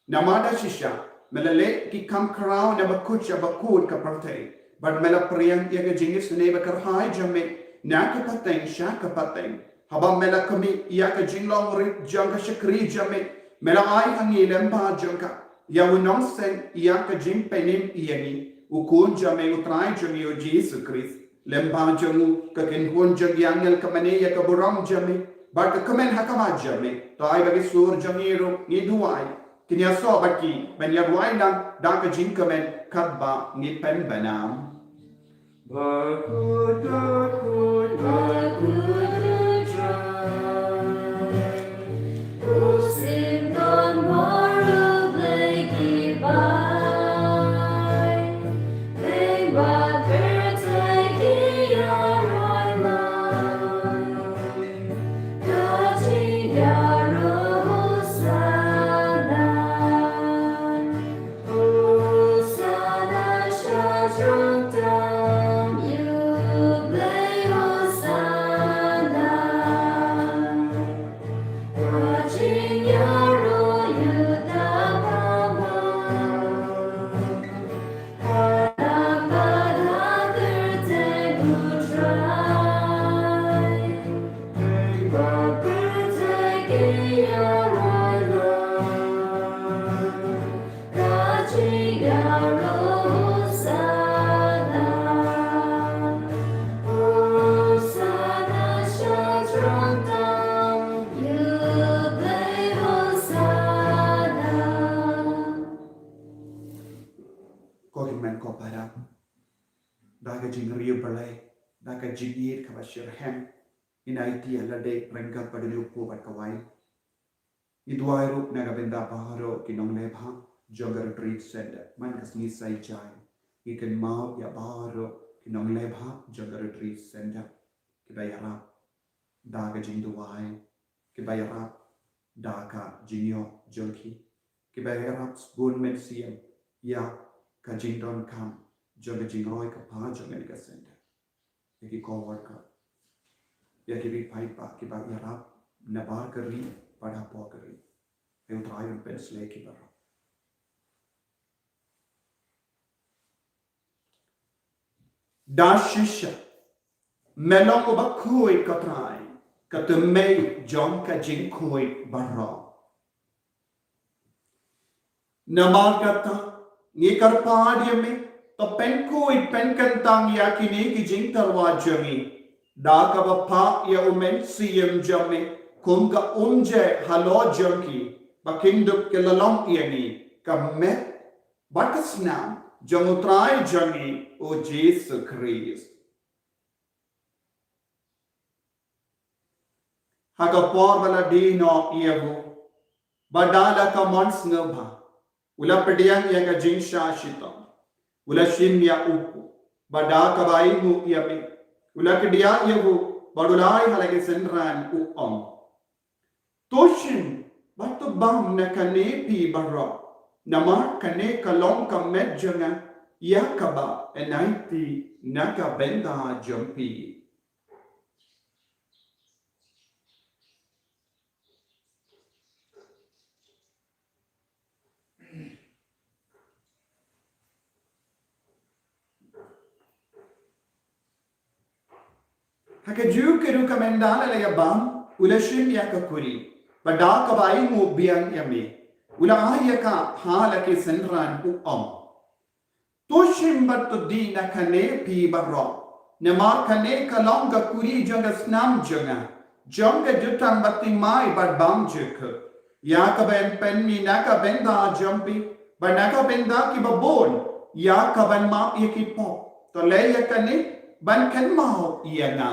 Namar da shisha me la leh ki kam khraw na bakut sha bakut ka pyrthei bad me la pyrshang ïa ka jingisynei ba kyrhai jong me na ka pateng sha ka pateng. Haba me la khmih ïa ka jinglong rit jong ka shakri jong me, me la ai ha ngi lem bad jong ka ïa u nongseng ïa ka jingpynim ïa ngi, u Khun jong me U Trai jong ngi U Jisu Khrist. Lem bad jong u ka kynhun jong ki angel ka mane ïa ka burom jong me bad ka kmen ha khmat jong me. To ai ba ki sur jong ngi ruh ngi duwai kin ïasoh bad ki ban ïarwai lang da ka jingkmen katba ngi pynbna. Ko hynmen ko para, da ka jingriewblei, da ka jingïeit kaba shitrhem, ngin aiti ïa lade ryngkat bad une u kpu bad ka waiñ. Ngi duwai ruh na ka bynta baroh ki nongleh bha jong ka Retreat Center man ka sngi Saitjaiñ. Ngi kynmaw ïa baroh ki nongleh bha jong ka Retreat Center kiba ïarap da ka jingduwai, kiba ïarap da ka jingïoh jong ki, kiba ïarap sbun mynsiem ïa ka jingdonkam jong ka jingroi ka pha jong kane ka center. Ïa ki co-worker, ïa ki ri paidbah kiba ïarap nabar ka ri bad hapoh ka ri. Ai U Trai un pynshlei ki baroh. Da shisha me long uba khuid ko Trai, ka tymmen jong ka jingkhuid baroh. Namar kata ngi kyrpad ïa me, to pynkhuid pynkyntang ïa kine ki jingtyrwa jong ngi da kaba phah ïa u Mynsiem jong me kum ka umjai halor jong ki, ba kin dup ki la long ïa ngi ka met bad ka snam jong U Trai jong ngi U Jisu Khrist. Ha ka por ba la die noh ïa u, bad da la ka mon sngewbha u la pdiang ïa ka jingshah shitom, u la shim ïa u kpu, bad da kaba ainguh ïa me u la kdiah ïa u, bad u la ai ha la ki synran, u ong: To shim bad to bam na kane phi baroh, namar kane ka long ka met jong nga ïa kaba yn aiti na ka bynta jong phi. Ha kajuh ka rukom ynda la ïa bam, u la shim ïa ka kuri, bad da kaba ainguh biang ïa me, u la ai ïa ka ha la ki synran, u ong: To shim bad to die na kane phi baroh, namar kane ka long ka kuri jong ka snam jong nga, jong ka jutang bathymmai bad bymjukut, ïa kaban pynmih na ka bynta jong phi bad na ka bynta ki babun, ïa kaban map ïa ki pop. To leh ïa kane Ban kynmaw ïa nga,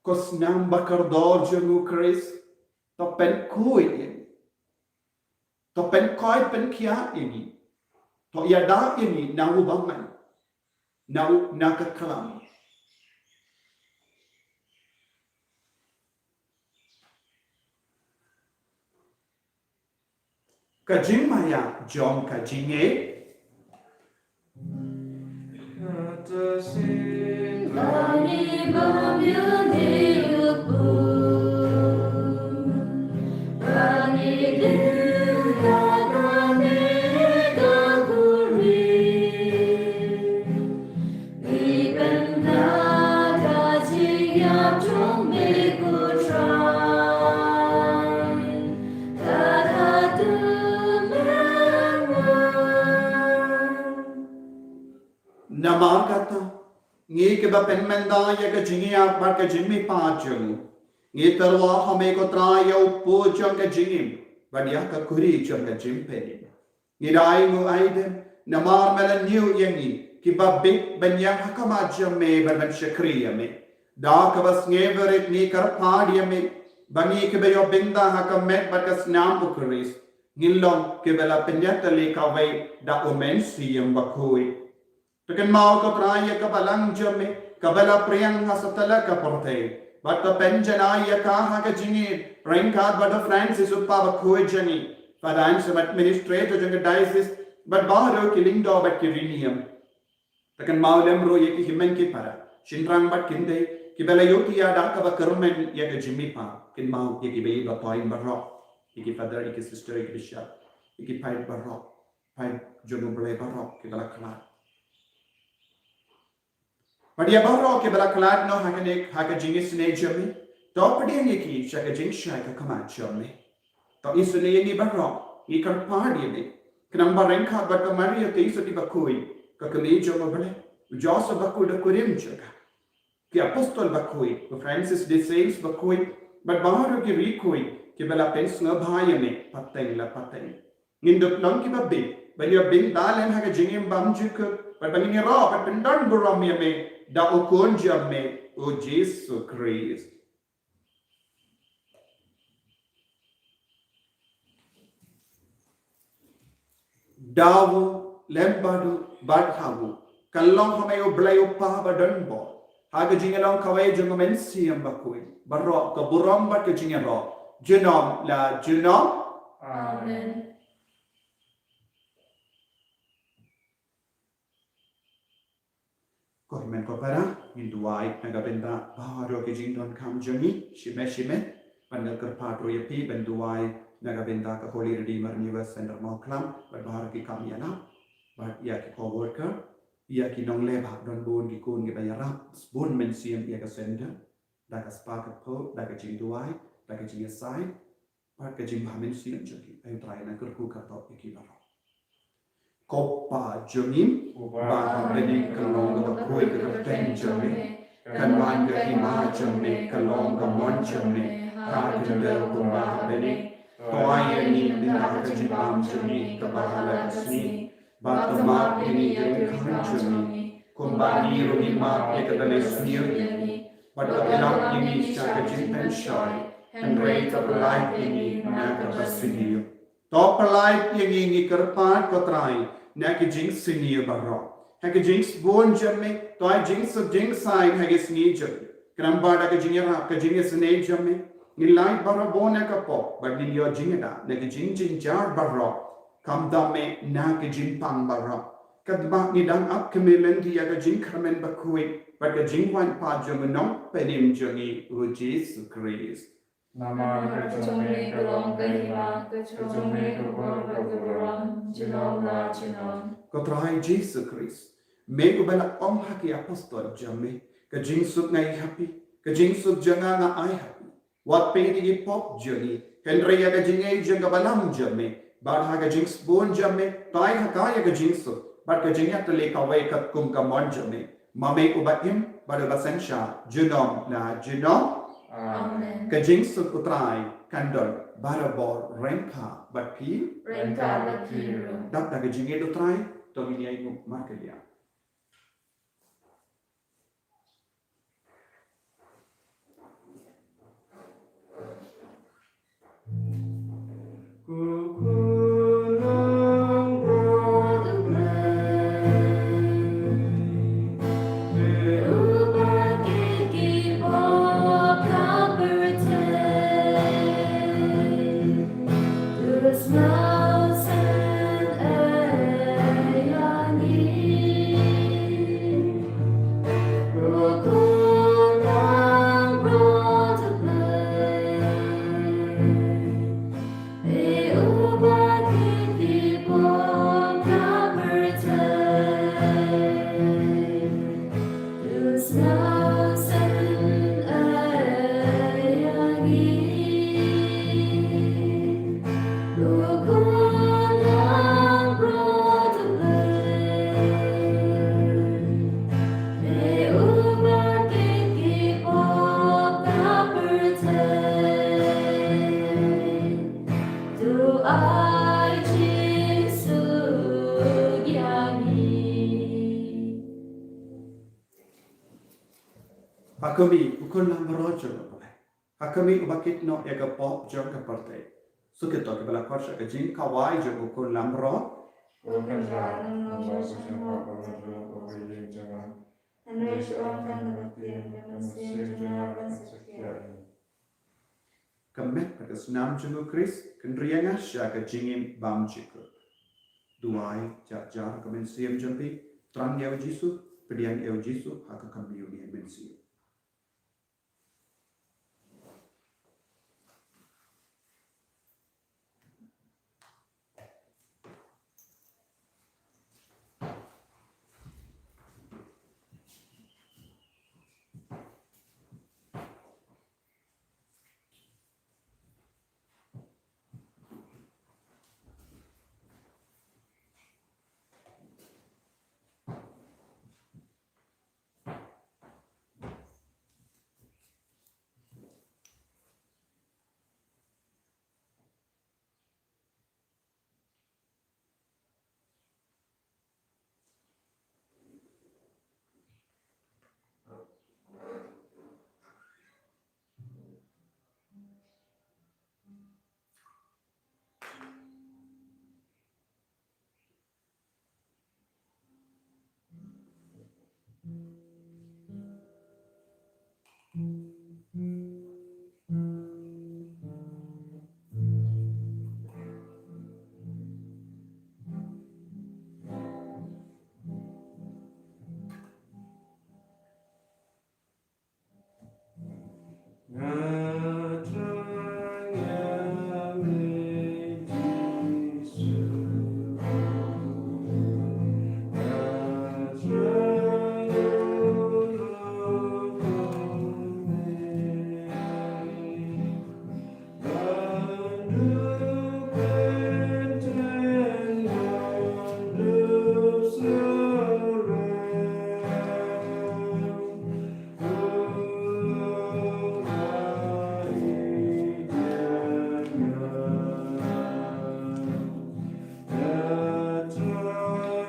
ko snam ba kordor jong u Khrist, to pynkhuid ïa ngi. To pynkhuid pynkhiah ïa ngi. To ïada ïa ngi na u bymman. Na u, na ka khlam. Ka jingmaïa jong ka jingngeit. Namar kata, ngi kiba pynmynta ïa ka jingïap bad ka jingmihpat jong u, ngi tyrwa ha me ko Trai ïa u pud jong ka jingim bad ïa ka khuri jong ka jingpynim. Ngi da ainguh aidem namar me la ñiew ïa ngi kiba bit ban ïeng ha khmat jong me bad ban shakri ïa me. Da kaba sngewbha rit ngi kyrpad ïa me ba ngi kiba ïoh bynta ha ka met bad ka snam u Khrist, ngin long kiba la pynïatylli kawei da u Mynsiem Bakhuid. To kynmaw ko Trai ïa ka balang jong me kaba la pdiang ha satlak ka pyrthei bad to pynjanai ïa ka ha ka jingïeit ryngkat bad u Francis u kpa bakhuid jong ngi, Father Anselm administrator jong ka diocese, bad baroh ki lyngdoh bad ki riewniam. To kynmaw lem ruh ïa ki hynmen ki para, shynrang bad kynthei kiba la ïohthiah da kaba kyrmen ïa ka jingmihpat. Kynmaw ïa kiba ïeit ba thoiñ baroh, ïa ki father, ïa ki sister, ïa ki bishop, ïa ki paid baroh, paid jong u Blei baroh kiba la khlad. Bad ïa baroh kiba la khlad noh ha kane, ha ka jingisynei jong me, to pdiang ïa ki sha ka jingshai ka khmat jong me. To isynei ïa ngi baroh, ngi kyrpad ïa me. Khnang ba ryngkat bad ka Maria Theisotti bakhuid, ka kmie jong u Blei, u Joseph bakhuid da kurim jong ka, ki apostol bakhuid, u Francis de Sales bakhuid, bad baroh ki riewkhuid kiba la pynsngewbha ïa me pateng la pateng, ngin dup long kiba bit ban ïoh bynta lem ha ka jingim bymjukut bad ban ïaroh bad pyndonburom ïa me da u Khun jong me, u Jisu Khrist. Da u lem bad u, bad ha u, kan long ha me u Blei u Kpa badonbor, ha ka jingïalong kawei jong u Mynsiem Bakhuid, baroh ka burom bad ka jingïaroh, junom la junom. Amen. Ko hynmen ko para, ngin duwai na ka bynta baroh ki jingdonkam jong ngi, shimet shimet, bad nga kyrpad ruh ïa phi ban duwai na ka bynta ka Holy Redeemer Anywhere Center Mawklam, bad baroh ki kam ïalap, bad ïa ki co-worker, ïa ki nongleh bad don bun ki khun kiba ïarap sbun mynsiem ïa ka center, da ka spah ka phew, da ka jingduwai, da ka jingïasai, bad ka jingbha mynsiem jong ki. Ai u Trai un kyrkhu kyrtop ïa ki baroh. Ko Pa jong ngi, uba ha bneng, kan long kaba khuid ka kyrteng jong me, kan wan ka hima jong me, kan long ka mon jong me ha khyndew kumba ha bneng. To ai ïa ngi mynta ka jingbam jong ngi kaba ha la ka sngi, bad to map ïa ngi ïa ki kyrdan jong ngi, kumba ngi ruh ngi map ïa kita kiba sniew ïa ngi. Bad to ïalap ïa ngi sha ka jingpynshoi, hynrei to pyllait ïa ngi na kaba sniew. To pyllait ïa ngi, ngi kyrpad ko Trai, na ki jingsniew baroh. Ha ka jingsbun jong me, to ai jingsuk jingsaiñ ha ka sngi jong me. Khnang ba da ka jingïarap, ka jingisynei jong me, ngin lait barabor na ka pop, bad ngin ïoh jingïada na ki jingjynjar baroh, khamtam me na ki jingpang baroh. Katba ngi dang ap kmie lynti ïa ka jingkyrmen bakhuid bad ka jingwan pat jong u Nongpynim jong ngi, u Jisu Khrist. Namar ka jong me ka long ka hima, ka jong me ka bor bad ka burom, junom la junom. Ko Trai Jisu Khrist, me uba la ong ha ki apostol jong me, ka jingsuk nga ai ha phi, ka jingsuk jong nga nga ai ha phi. Wat peit ïa ki pop jong ngi, hynrei ïa ka jingngeit jong ka balang jong me, bad ha ka jingsbun jong me, to ai ha ka ïa ka jingsuk bad ka jingïatylli kawei katkum ka mon jong me, ma me uba im bad uba synshar junom la junom. Amen. Ka jingsuk u Trai kan don barabor ryngkat bad phi. Ryngkat bad phi ruh. Dap da ka jingïeit u Trai, to ngin ïainguh markylliang. Ha khmih, u khun langbrot jong U Blei. Ha khmih, uba kit noh ïa ka pop jong ka pyrthei. Sngewthuh, kiba la khot sha ka jingkhawai jong u khun langbrot. Ka met bad ka snam jong U Khrist, kynriah nga sha ka jingim bymjukut. Duwai, jar jar ka mynsiem jong phi, thrang ïa U Jisu, pdiang ïa U Jisu ha ka khmih ïa u mynsiem.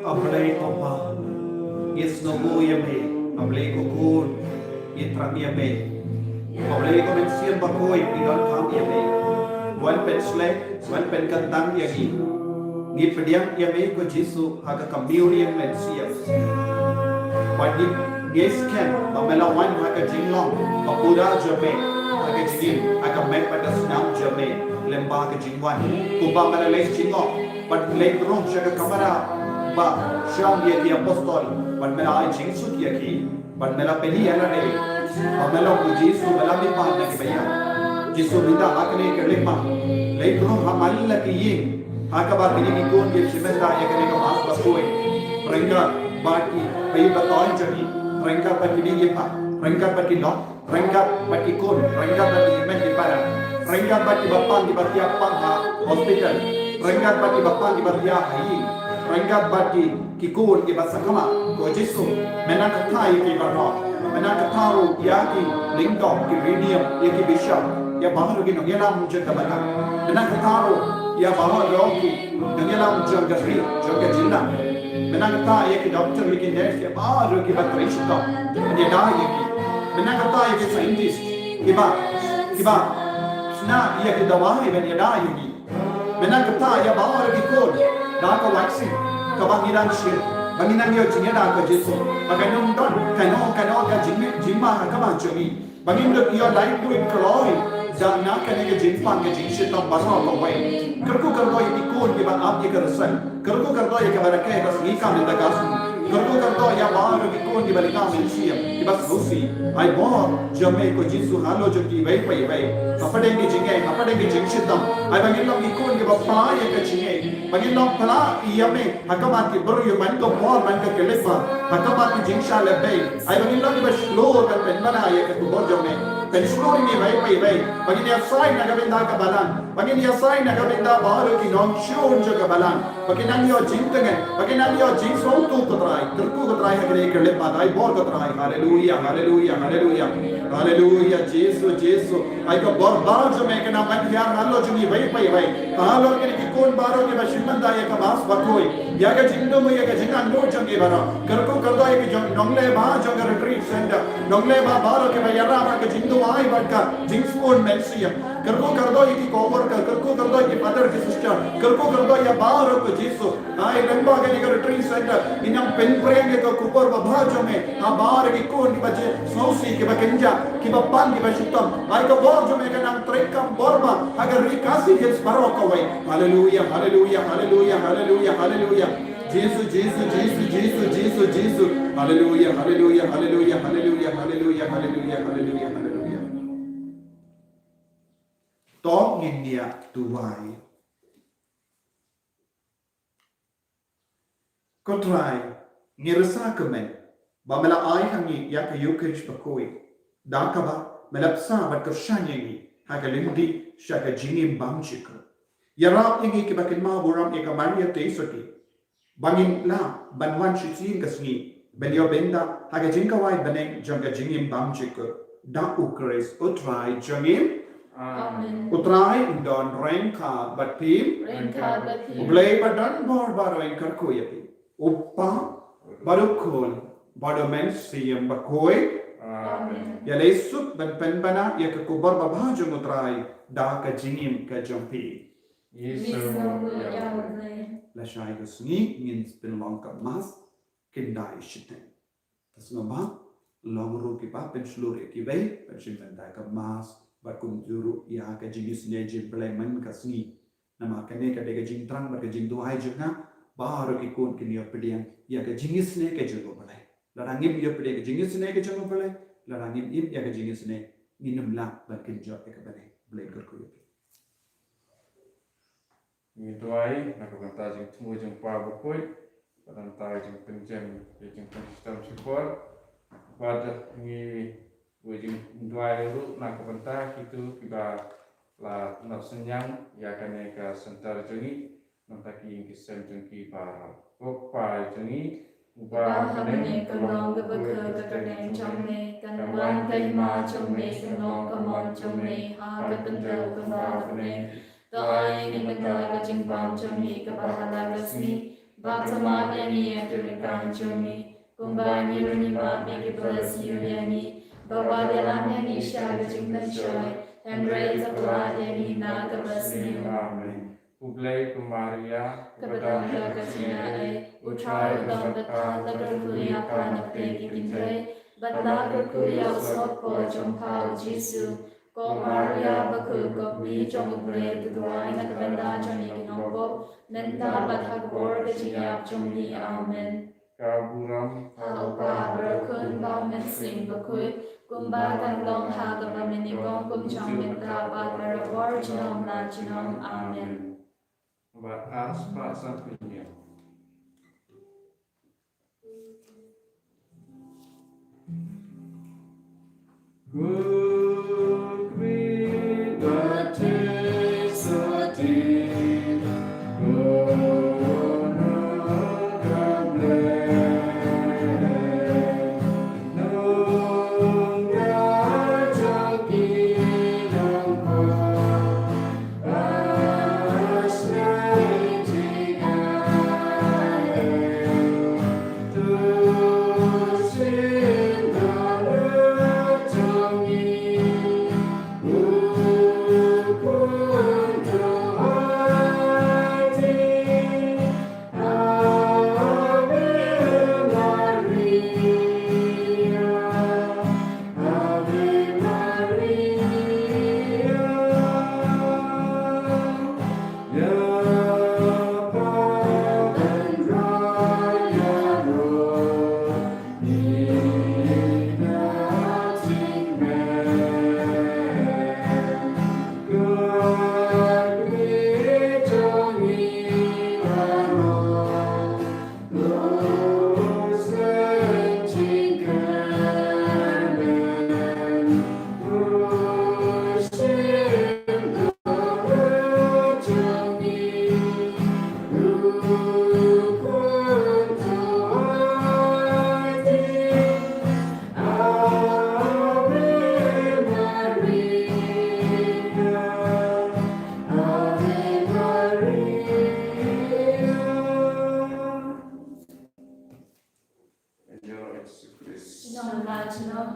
A Blei ko Pa, ngi sngewnguh ïa me. A Blei ko Khun, ngi thrang ïa me. A Blei ko Mynsiem Bakhuid, ngi donkam ïa me. Wan pynshlei, wan pynkyntang ïa ngi. Ngi pdiang ïa me ko Jisu ha ka khmih ïa u mynsiem. Wat ngi, ngi skhem ba me la wan ha ka jinglong ba pura jong me ha ka jingim, ha ka met bad ka snam jong me lyngba ka jingwan. Kumba me la leit jngoh bad leit rung sha ka kamra ba shong ïa ki apostol bad me la ai jingsuk ïa ki. Bad me la pyni ïa lade ba me long u Jisu, me la mihpat na ki baïap. Jisu mynta ha kane ka lehma, leit rung ha man la ki ïing ha kaba kine ki khun ki shim bynta ïa kane ka Mass bakhuid. Ryngkat bad ki paidbah jong ngi, ryngkat bad kine ki paidbah, ryngkat bad ki lok, ryngkat bad ki khun, ryngkat bad ki hynmen ki para, ryngkat bad kiba pang kiba thiah pang ha hospital, ryngkat bad kiba pang kiba thiah ha ïing, ryngkat bad ki ki khun kiba sakhmat, ko Jisu, me nang kata ïa ki baroh, me nang kata ruh ïa ki lyngdoh, ki riewniam, ïa ki bishop, ïa baroh ki nongïalam jong ka balang. Me nang kata ruh ïa baroh ki nongïalam jong ka ri, jong ka jylla. Me nang kata ïa ki doktor, ïa ki nurse, ïa baroh kiba trei shitom, ban ïada ïa ki. Me nang kata ïa ki scientist, kiba, kiba shna ïa ki dawai ban ïada ïa ki. Me nang kata ïa baroh ki khun da ka vaccine kaba ngi dang shim, ba ngin nang ïoh jingïada ko Jisu, ba kan ym don kano kano ka jingmih jingma ha ka bynta jong ngi, ba ngin ïoh laiphew kloi Da na kane ka jingpang ka jingshitom baroh kawei. Kyrkhu kyrdoh ïa ki khun kiba ap ïa ka rynsan. Kyrkhu kyrdoh ïa kaba rakhe ka sngi ka mynta ka sngi. Kyrkhu kyrdoh ïa baroh ki khun kiba lyngkha mynsiem kiba sngewsih. Ai bor jong me ko Jisu halor jong kiwei pa iwei. Hapdeng ki jingeh, hapdeng ki jingshitom. Ai ba ngin long ki khun kiba pla ïa ka jingeh. Ba ngin long pla ïa me. Ha khmat ki briew man ka bor man ka khyllipmat. Ha khmat ki jingshah lehbeiñ. Ai ba ngin long kiba shlur ban pynbna ïa ka khubor jong me. Pynshlur ïa ngi iwei pa iwei. Ba ngin ïasai na ka bynta ka balang. Ba ngin ïasai na ka bynta baroh ki nongshun jong ka balang. Ba kin nang ïoh jingtngen. Ba kin nang ïoh jingsngewthuh ko Trai. Kyrkhu ko Trai ha kane ka khyllipmat. Ai bor ko Trai. Haleluia, haleluia, haleluia. Haleluia, Jisu, Jisu. Ai ka bor ba jong me kan nang ban hiar halor jong ngi iwei pa iwei. Halor kine ki khun baroh kiba shim bynta ïa ka Mass bakhuid. Ïa ka jingdum ïa ka jingangnud jong ngi baroh. Kyrkhu kyrdoh ïa ki jong nongleh ba jong ka retreat center. Nongleh ba baroh kiba ïarap ha ka jingduwai bad ka jingsbun mynsiem. Kyrkhu kyrdoh ïa ki co-worker. Kyrkhu kyrdoh ïa ki father ki sister. Kyrkhu kyrdoh ïa baroh ko Jisu. Ai lyngba kane ka retreat center. Ngin nang pynpriang ïa ka khubor babha jong me. Ha baroh ki khun kiba sngewsih kiba kynjah. Kiba pang kiba shitom. Ai ka bor jong me kan nang treikam bor ba. Ha ka Ri Khasi Hills baroh kawei. Haleluia, haleluia, haleluia, haleluia, haleluia. Jisu, Jisu, Jisu, Jisu, Jisu, Jisu. Haleluia, haleluia, haleluia, haleluia, haleluia, haleluia, haleluia, haleluia. To ngin ïa duwai. Ko Trai, ngi rsa kmen ba me la ai ha ngi ïa ka Eucharist bakhuid. Da kaba me la bsa bad kyrshan ïa ngi ha ka lynti sha ka jingim bymjukut. Ïarap ïa ngi kiba kynmaw burom ïa ka Maria Theisotti. Ba ngin lah ban wan shisien ka sngi ban ïoh bynta ha ka jingkhawai bneng jong ka jingim bymjukut. Da U Khrist U Trai jong ngi. Amen. U Trai un don ryngkat bad phi. Ryngkat bad phi. U Blei ba don bor baroh un kyrkhu ïa phi. U Kpa bad U Khun bad U Mynsiem Bakhuid. Amen. Ïa lei suk ban pynbna ïa ka khubor babha jong U Trai da ka jingim ka jong phi. Ngi sngewnguh ïa U Blei. Lashai ka sngi ngin pynlong ka Mass khyndai shiteng. Te sngewbha long ruh kiba pynshlur ïa kiwei ban shim bynta ka Mass bad kumjuh ruh ïa ka jingisynei jong U Blei man ka sngi. Namar kane ka dei ka jingthrang bad ka jingduwai jong nga, baroh ki khun kin ïoh pdiang ïa ka jingisynei ka jong U Blei. Lada ngim ïoh pdiang ka jingisynei ka jong U Blei, lada ngim im ïa ka jingisynei, ngin ym lah ban kynjoh ïa ka bneng. U Blei un kyrkhu ïa phi. Ngi duwai na ka bynta jingthmu jong U Kpa Bakhuid, bad na ka bynta jingpynjem ïa jingpynshitom shipor. Bad ngi duwai ruh na ka bynta kito kiba la nop synñiang ïa kane ka center jong ngi, na ka bynta ki ïing ki sem jong ki baroh. Ko Kpa jong ngi uba ha bneng, ka long kaba kyrkhu ka kyrteng jong me, kan wan ka hima jong me, kan long ka mon jong me ha ka khyndew kumba ha bneng. To ai ïa ngi mynta ka jingbam jong ngi kaba ha la ka sngi. Bad tang map ïa ngi ïa ki ryngkat jong ngi, kumba ngi ruh ngi map ïa kiba la siew ïa ngi. Bad wat ïalam ïa ngi sha ka jingpynshoi, hynrei to pynïap ïa ngi na kaba sniew. Amen. Khublei ko Maria, kaba don ka jingaiei, U Trai u don bad pha, to kyrkhu ïa pha na pdeng ki kynthei, bad to kyrkhu ïa u sohpor jong pha U Jisu. Ko Maria bakhuid, ko Kmie jong U Blei, to duwai na ka bynta jong ngi ki nongpop, mynta bad ha ka por ka jingïap jong ngi. Amen. Ka burom ha U Kpa bad ha U Khun bad ha U Mynsiem Bakhuid, kumba kan long ha kaba mynnyngkong, kumjuh mynta bad barabor, junom la junom. Amen. Bad ars ba sa pynïap.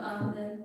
Amen.